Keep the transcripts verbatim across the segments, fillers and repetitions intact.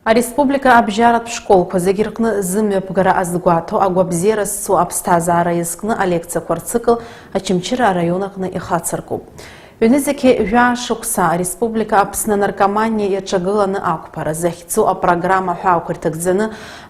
Ареспублика абжьаратә школқәа зегьы рҟны зымҩаԥгара азгәаҭо агәабзиара зцу аԥсҭазаара иазкны алекциақәа рцикл Очамчыра араион аҟны ихацыркуп. Ҩнызқьи жәаа шықәса ареспублика Аԥсны анаркоманиа иаҿагыланы ақәԥара захьӡу апрограмма ҳәа ақәырҭыгӡаны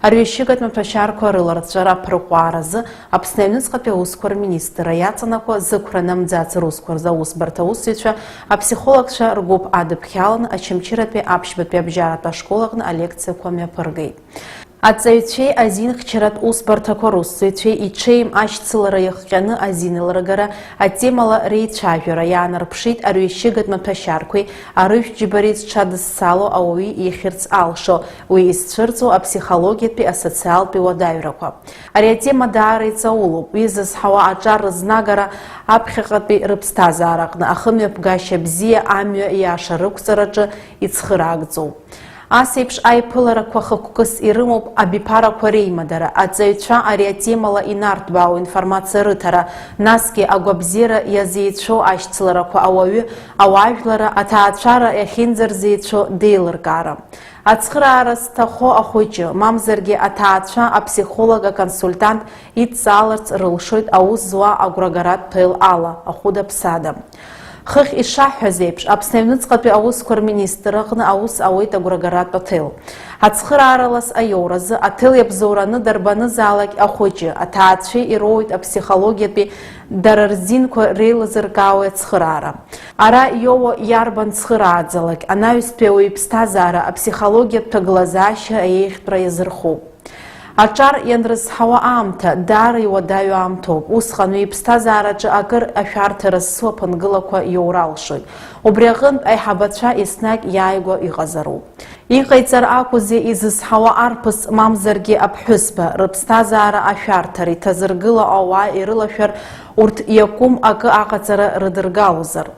арҩашьыгатә маҭәашьарқәа рыларҵәара аԥырҟәааразы Аԥсны аҩныҵҟатәи аусқәа рминистрра иаҵанакуа зықәра намӡац русқәа рзы аусбарҭа аусзуҩцәа аԥсихологцәа ргәыԥ адыԥхьаланы Очамчыратәи аԥшьбатәи абжьаратә ашкол аҟны алекциақәа мҩаԥыргеит. Аҵаҩцәеи азинхьчаратә усбарҭақәа русзуҩцәеи иҽеим ашьцылара иахҟьаны азинеилыргара атемала реицәажәара иаанарԥшит арҩашьыгатә маҭәашьарқәеи арыжәтә џьбареи зҽадызцало ауаҩы ихьырц алшо, уи изцәырҵуа аԥсихологиатәи асоциалтәи уадаҩрақәа. Ари атема даара иҵаулоуп, уи зызҳауа аҿар рызнагара аԥхьаҟатәи рыԥсҭазаараҟны ахымҩаԥгашьа бзиа амҩа иаша рықәҵараҿы ицхыраагӡоуп. Ас еиԥш аиԥыларақәа хықәкыс ирымоуп абиԥарақәа реимадара, аҵаҩцәа ари атемала инарҭбаау информациа рыҭара, насгьы агәабзиара иазеицәоу ашьцыларақәа ауаҩы, ауаажәлара, аҭаацәара иахьынӡарзеицәоу деилыркаара. Ацхыраара зҭахо ахәыҷы, мамзаргьы аҭаацәа, аԥсихолог, аконсультант идҵааларц рылшоит аус зуа агәрагаратә ҭел ала, ахәыда-ԥсада. Хыхь ишаҳҳәаз еиԥш, Аԥсны аҩныҵҟатәи аусқәа рминистр аҟны аус ауеит агәрагаратә аҭел. Ацхырааралас аиоуразы аҭел иабзоураны дарбанызаалак ахәыҷы, аҭаацәеи ироуеит аԥсихологиатәи дара рзинқәа реилазыркаауеи ацхыраара. Ара иоуа иарбан цхырааӡалак, анаҩстәи ауаҩы иԥсҭазаара аԥсихологиатә ҭагылазаашьа аиеихтәра иазырхоуп. Аҿар ианрызҳауа аамҭа даара иуадаҩу аамҭоуп, усҟан уи иԥсҭазаараҿы акыр ашәарҭара зцу аԥынгылақәа иоура алшоит. Убри аҟынтә аиҳабацәа еснагь иааигәа иҟазароуп. Иҟаиҵар акәызеи изызҳауа арԥыс, мамзаргьы аԥҳәызба, рыԥсҭазаара ашәарҭара иҭазыргыло ауаа ирылашәар, урҭ иакәым акы аҟаҵара рыдыргалозар?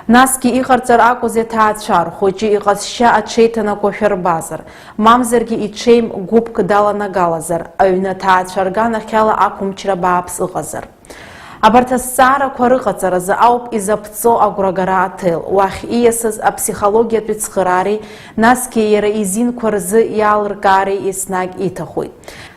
Насгьы иҟарҵар акәызеи аҭаацәа, рхәыҷы иҟазшьа аҽеиҭанакуашәа рбазар, мамзаргьы иҽеим гәыԥк даланагалазар, аҩны аҭаацәа рганахьала ақәымчра бааԥс ыҟазар? Абарҭ азҵаарақәа рыҟаҵаразы ауп изаԥҵо агәрагара аҭел, уахь ииасыз аԥсихологиатәи цхыраареи, насгьы иара изинқәа рзы иалыркаареи еснагь иҭахоит.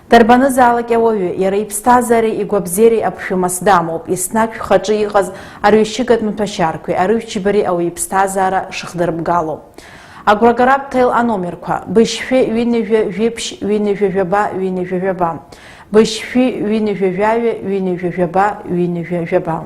Дарбанызаалак ауаҩы, иара иԥсҭазаареи игәабзиареи аԥшәымас дамоуп, еснагь шәхаҿы иҟаз арҩашьыгатә маҭәашьарқәеи арыжәтә џьбареи ауаҩы иԥсҭазаара шыхдырбгало. Агәрагаратә ҭел аномерқәа: быжьшәи ҩынҩажәи жәиԥшь ҩынҩажәи жәаба ҩынҩажәи жәаба, быжьшәи ҩынҩажәи жәаҩа ҩынҩажәи жәаба ҩынҩажәи жәаба.